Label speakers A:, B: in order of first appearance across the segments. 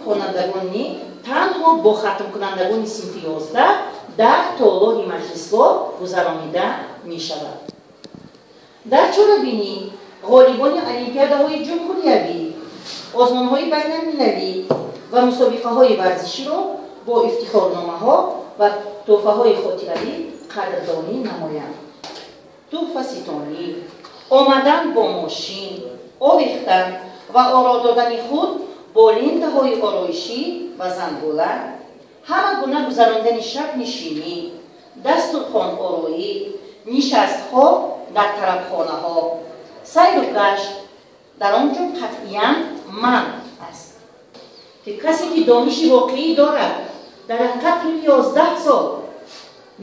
A: Хонандагони танҳо бо хатмкунандагони синфи 11 дар толори маҷлисгоҳ гузаронида мешавад. Дар чорабинӣ ғолибони олимпиадаҳои ҷумҳуриявӣ, озмунҳои байналмилалӣ ва мусобиқаҳои варзиширо бо ифтихорномаҳо ва тӯҳфаҳои хотиравӣ қадрдонӣ намоянд. Тӯҳфаситонӣ, омадан бо мошин, овехтан ва оро додани худ бо лентаҳои ороишӣ ва зангула, ҳама гуна гузарондани шабнишинӣ, дастурхонороӣ, нишастҳо дар тарабхонаҳо, сайру гашт дар он ҷо қатъиян манъ аст. Ки касе ки дониши воқеӣ дорад, дар ҳақиқат тӯли 11 сол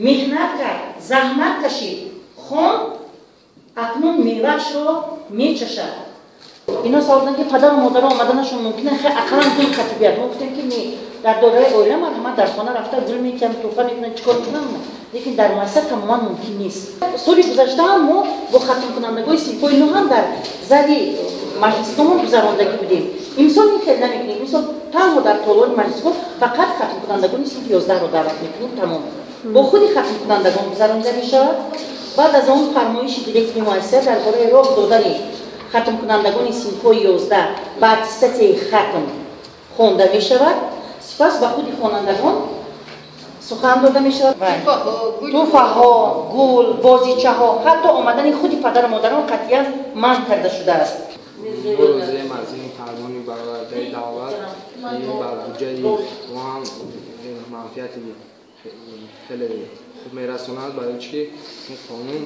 A: меҳнат кард, заҳмат кашид, хонд, акнун меваашро мечашад. Ино савол доданд, ки падару модаро омаданашон мумкин аст, ақаллан гул қатибият. Мо гуфтем, ки не, дар доираи оила марҳамат, дар хона рафта гул метиҳам, тӯҳфа мекунам, чӣ кор кунам, лекин дар муассиса тамоман мумкин нест. Соли гузашта ҳам мо бо хатмкунандагони синфҳои нӯҳ ҳам дар зали маҷлисгоҳмон гузарондагӣ будем. Имсол ин хел намекунем. Имсол танҳо дар толори маҷлисгоҳ фақат хатмкунандагони синфи 11-ро даъват мекунем, тамом. Бо худи хатмкунандагон гузаронида мешавад. Баъд аз он фармоиши директори муассиса дар бораи роҳ додани хатмкунандагони синфҳои 11 ба аттестатсияи хатм хонда мешавад. Сипас ба худи хонандагон сухан дода мешавад. Тӯҳфаҳо, гул, бозичаҳо, ҳатто омадани худи падару модарон қатъиян манъ карда шудааст.
B: Мо розием аз ин фармони баровардаи давлат, ин ба буҷаи мо ҳам манфиати хеле хуб мерасонад, барои чӣ ки ин қонун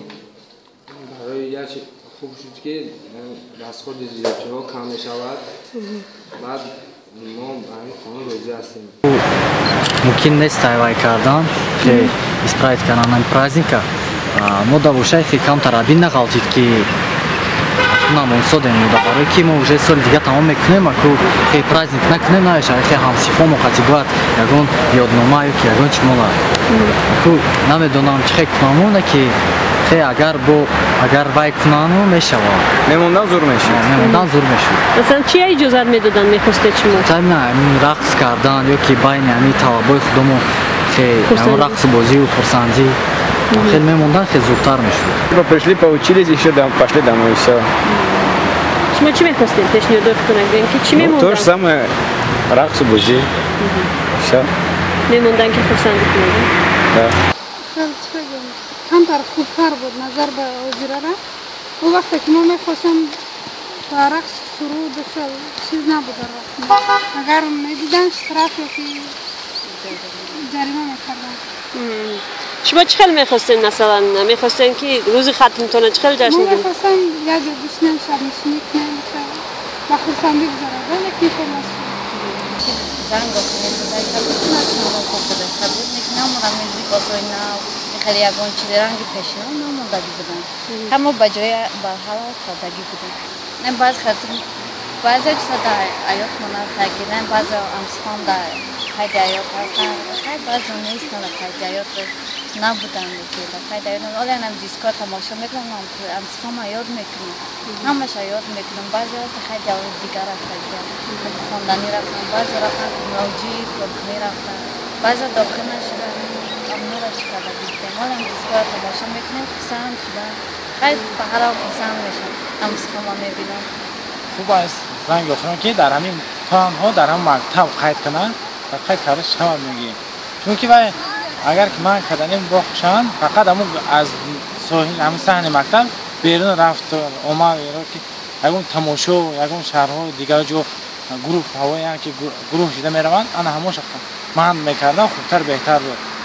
B: барои як хуб шуд, ки расходи зиёдтиҳо кам мешавад. Баъд мо ба ин қонун розӣ ҳастем.
C: Мумкин нест вай кардан, исправить кардан праздника. Мо да бошай хе камтар абин нағалтид, ки намон содем муда, барое ки мо уже соли дига тамом мекунем, аку хе праздник накунем, намешавад. Хе ҳамсифомо қати бояд ягон ёднома ё ки ягон чи мола. Аку намедонам, чӣ хе кунамона, ки хе агар бо агар вай кунану мешавад.
D: Мемондан зур мешуд.
C: Мемондан зур мешуд.
E: Масалан, чия иҷозат медоданд, мехостед шумо?
C: Рақс кардан ё ки байни ҳамин талабои худомо хе рақсу бозию хурсандӣ хел мемондан, хел зудтар мешуд.
D: Пришли, поучились, еще пошли домой, все.
E: Шумо чӣ мехостед, пешниҳодои худтон гӯем, ки чӣ мемондан?
D: То же самое, рақсу бозӣ, все.
E: Мемондан, ки хурсандӣ кунед?
D: Да.
F: Камтар хубтар буд назар ба ҳозирара. Он вақте ки мо мехостем, ба рақс, суруд, хел чиз набуд. Дар вақт агар медидан, штраф ёки ҷарима мекарданд.
E: Шумо чӣ хел мехостем? Масалан, мехостем, ки рӯзи хатмтона чӣ хел ҷашн?
F: Мо мехостем як ҷо бишинем, шабнишинӣ кунем, ба хурсандӣ гузарад, лекин хел нашуд.
G: Қабул мекунам, либосҳои нав, хеле ягон чизи ранги пешино намондагӣ буданд, ҳамо ба ҷои барҳало кардагӣ буданд. Баъз баъзе чиза дар ҳаётмон ҳастанд, ки баъзе ҳамсифам дар қайди ҳаёт ҳастанд, баъзе нестанд, дар қайди ҳаёт набуданд, ки дар қайди ҳаёт. Ҳоло ам дискҳо тамошо мекунам, ҳамсифама ёд мекунам, ҳамаша ёд мекунам. Баъзе қайди дигар рафтагианд, хонданӣ рафтанд, баъзе рафтанд мавҷи коркунӣ рафтанд, баъзе дохил нашуданд. Амнура чӣ карда гирифтем. Ҳоло дискҳоро тамошо мекунем, хурсанд шудам. Хай, ба ҳар ҳол хурсанд мешавам, ҳамсифама мебинам.
H: Хуб аст занг охирон, ки дар ҳамин танҳо дар ҳамин мактаб қайд кунанд ва қайд карда шавад, мегӯем, чунки вай агар ки манъ карданем бохшанд, фақат ҳамун аз ҳамин саҳни мактаб берун рафт омад, ки ягон тамошо, ягон шаҳрҳо, дигар ҷо гурӯҳҳо, ки гурӯҳ шида мераванд, ана ҳамонша манъ мекардан хубтар, беҳтар буд.